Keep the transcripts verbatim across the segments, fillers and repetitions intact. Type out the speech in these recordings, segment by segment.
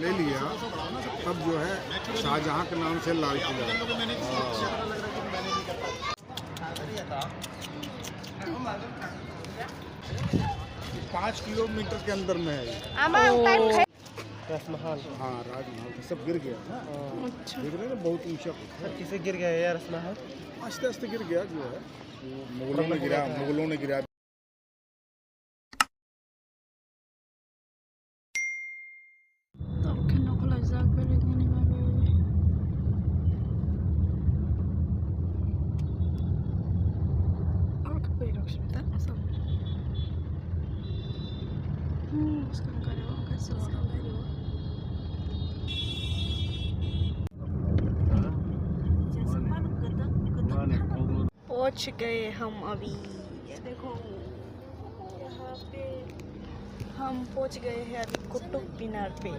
ले लिया, तब जो है शाहजहां के नाम से लाल किला। पाँच किलोमीटर के अंदर में है ये। Ama ang time khai. राजमहल। हाँ, राजमहल था, सब गिर गया। हाँ। अच्छा। देख रहे हैं ना, बहुत ऊंचा पत्थर। सर, किसे गिर गया है यार राजमहल? आस्ते आस्ते गिर गया जो है। वो मुगलों ने गिरा, मुगलों ने गिरा। Tabuk khe nokolaijak berai nani bagwi. Aro khe berai rok simi ta asok. Hmm, bwskang gari o, bwskang gari o. पहुंच गए हम अभी। ये देखो, यहाँ पे हम पहुंच गए हैं अभी कुतुब मीनार पे।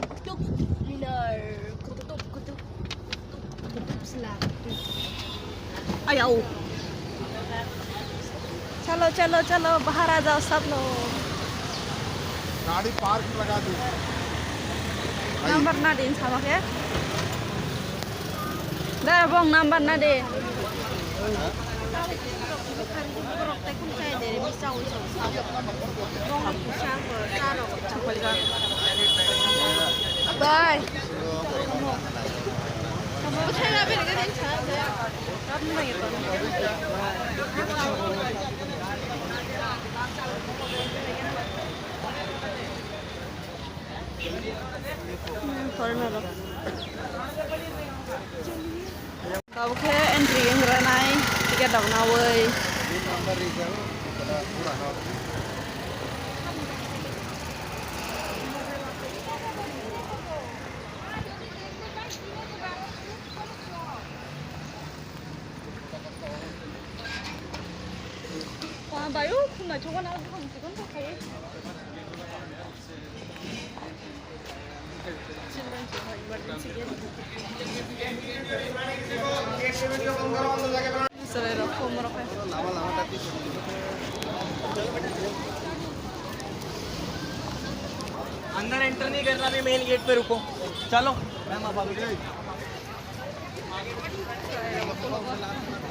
कुतुब मीनार, कुतुब, कुतुब, कुतुब मीनार। आयो। चलो, चलो, चलो, बाहर आ जाओ सब लोग। गाड़ी पार्क लगा दी। Number na din sama khe. Da bong number na de. Bye. Foreigner rok. Tabuk khe entry wngranai ticket rok nawi. Bayo khum naithok na bwkhang chikon tongkhawi. Children emergency gate. Chwrairok khum rok hai. अंदर एंटर नहीं करना, अभी main gate पे रुको। चलो।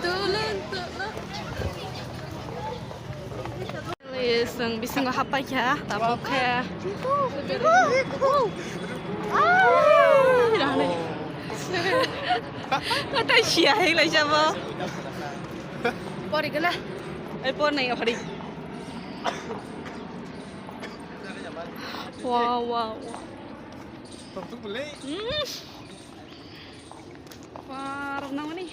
Tulung, tulung. Yes, ang bisingo hapai kha, tabuk khe. Ai, rani. Kata sia hei lai jabo. Pori gela. Ai, por nai hori. Wow, wow, wow. Hmm. Parnamani.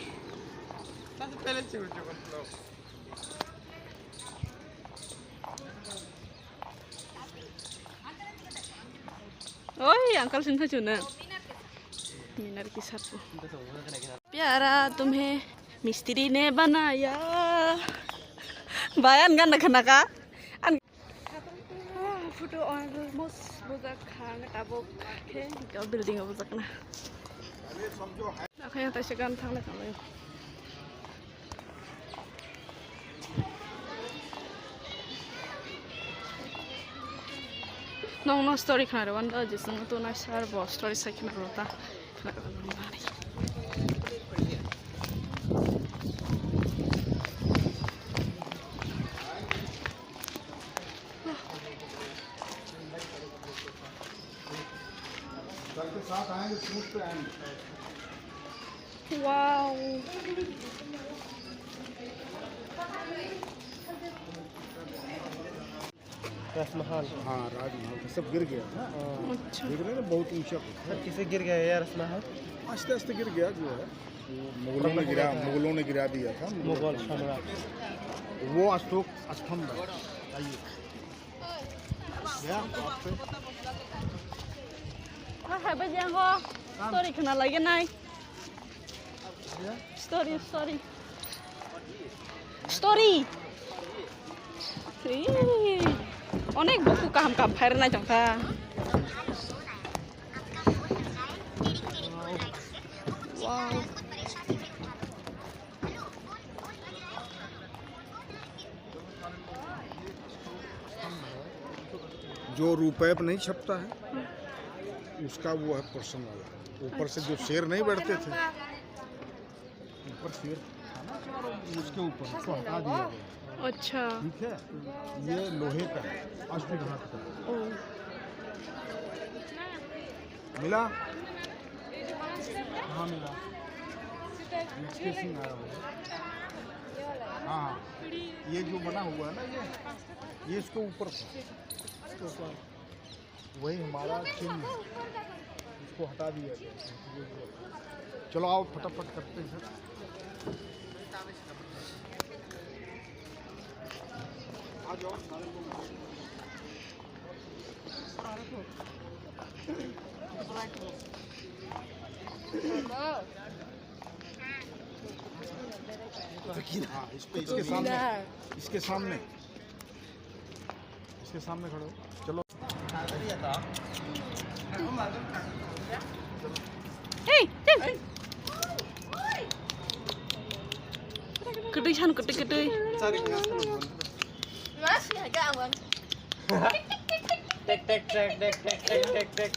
Oi, uncle sing thachu na. Minar ki sapu. Pyara tumhe mistri ne banaya. Bayan gana khana ka. Ah, photo almost bujak kha, ang tabuk khe building o bujak na. Akhai taisa gan thang lai thang lai. Nong no story khna rw ando, jisung tu na sar bo story sai khna rw ta. Wow. राजमहल। हाँ, राजमहल था, सब गिर गया। हाँ। अच्छा। देख रहे हैं ना, बहुत ऊंचा पत्थर। सर, किसे गिर गया है यार राजमहल? आस्ते आस्ते गिर गया जो है। वो मुगलों ने गिरा, मुगलों ने गिरा दिया था, मुगल मुगल सम्राट। सम्राट। वो अशोक स्तंभ है। आइए। भैया, आप पे। हाँ, है भाई, जाओ। Story khna lagi nai. Story, story. Story. Ee, onek buku kaham kaham phairnai tongkha. Wow. जो रूपए पे नहीं छपता है, उसका वो है पर्सन वाला। ऊपर से जो शेर नहीं बैठते थे, ऊपर शेर था ना, उसके ऊपर, उसको हटा दिया गया। अच्छा। ठीक है, ये लोहे का है, अष्टधातु का। ओ। मिला? हाँ, मिला। इसके सिंह आया हुआ है। हाँ, हाँ। ये जो बना हुआ है ना, ये, ये इसके ऊपर था। इसके ऊपर। वही हमारा चिन्ह है। इसको हटा दिया गया। चलो, आओ, फटाफट करते हैं, सर। आ जाओ, सारे लोग। हाँ, इस पे, इसके सामने, इसके सामने, इसके सामने खड़े हो। चलो। Hey, hey. Kwtwi san, kwtwi, kwtwi. Tek, tek, tek, tek.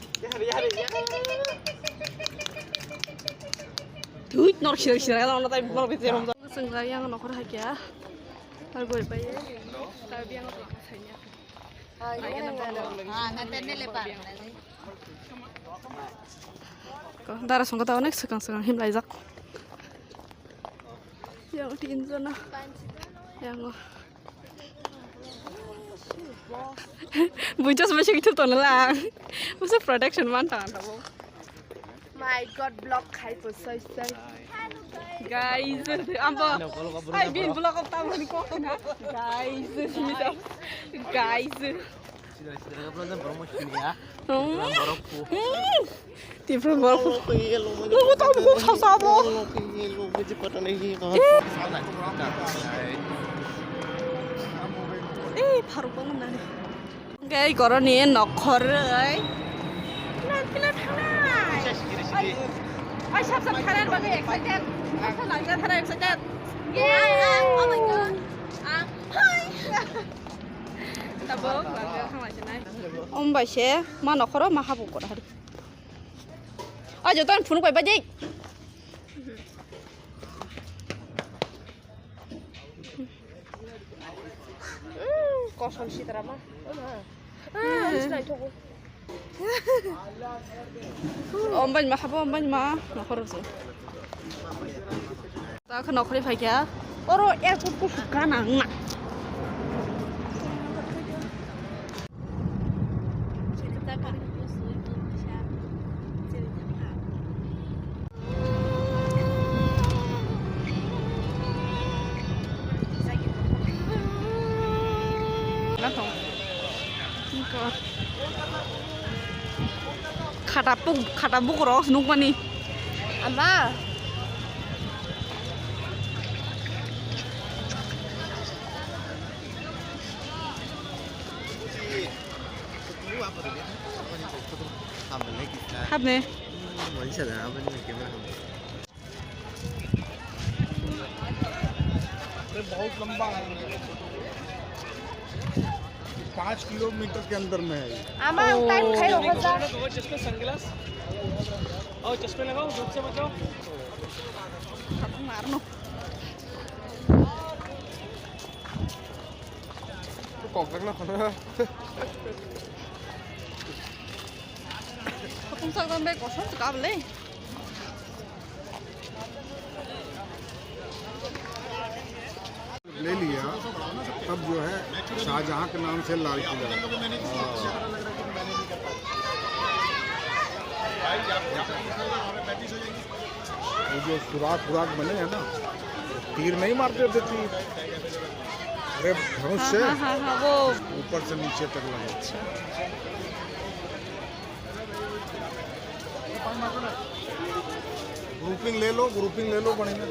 Thut, nor sira, sira, ano tai, nor bete rom. Sengla yang nokor hakya. Ar goi pai. Tabi yang nokor hakya. Dara songkota onek swkang swkang himlaijak. Yang tin jona. Yang o. Bujas masih gitu tuh nelang. Masa protection mana tangan kamu? My God, vlog khai po sai sai. Guys, ambo. Ai bin vlog of tamani ko na. Guys, guys. Sida sida ka plan borok mo sini ya. Hmm. Borok po. Hmm. Tipra borok. Lo ko tam ko sa sa bo. Eh, pharuk bang nani. Hingke koroni nokhoroi. Kila, kila thangnai. Ai, ai, sap, sap thangnai bagwi excited. Sap, sap langja thangnai excited. Yeah, oh my God. Ah, hi. Tabuk langja thanglai sinai. Om bai se, ma nokhoro ma habuk kora hari. Ai, joto ang phunuk bai baji. Kosom sitra ma. Om bai ma habo, om bai ma nokhoro se. Ta khe nokhoroi phaikha. Oro airport ko sukha nang na. Khata puk, khata bukurok nukmani. Ama. Hapne. अरे बहुत लंबा है, पाँच किलोमीटर के अंदर में है ये। Ama, ang time khayo, hoja. चश्मे, सनग्लास और चश्मे लगाओ, धूप से बचाओ। Marno. Kokbek no. Khapung sak dan bai kosom se kable. ले लिया, तब जो है शाहजहां के नाम से लाल किला। वो जो सुराख उराख बने हैं ना, तीर नहीं मारते थे तीर, अरे धनुष हाँ, से हाँ, हाँ, हाँ, वो ऊपर से नीचे तक लगे। अच्छा। ग्रुपिंग ले लो, ग्रुपिंग ले लो, बढ़िया।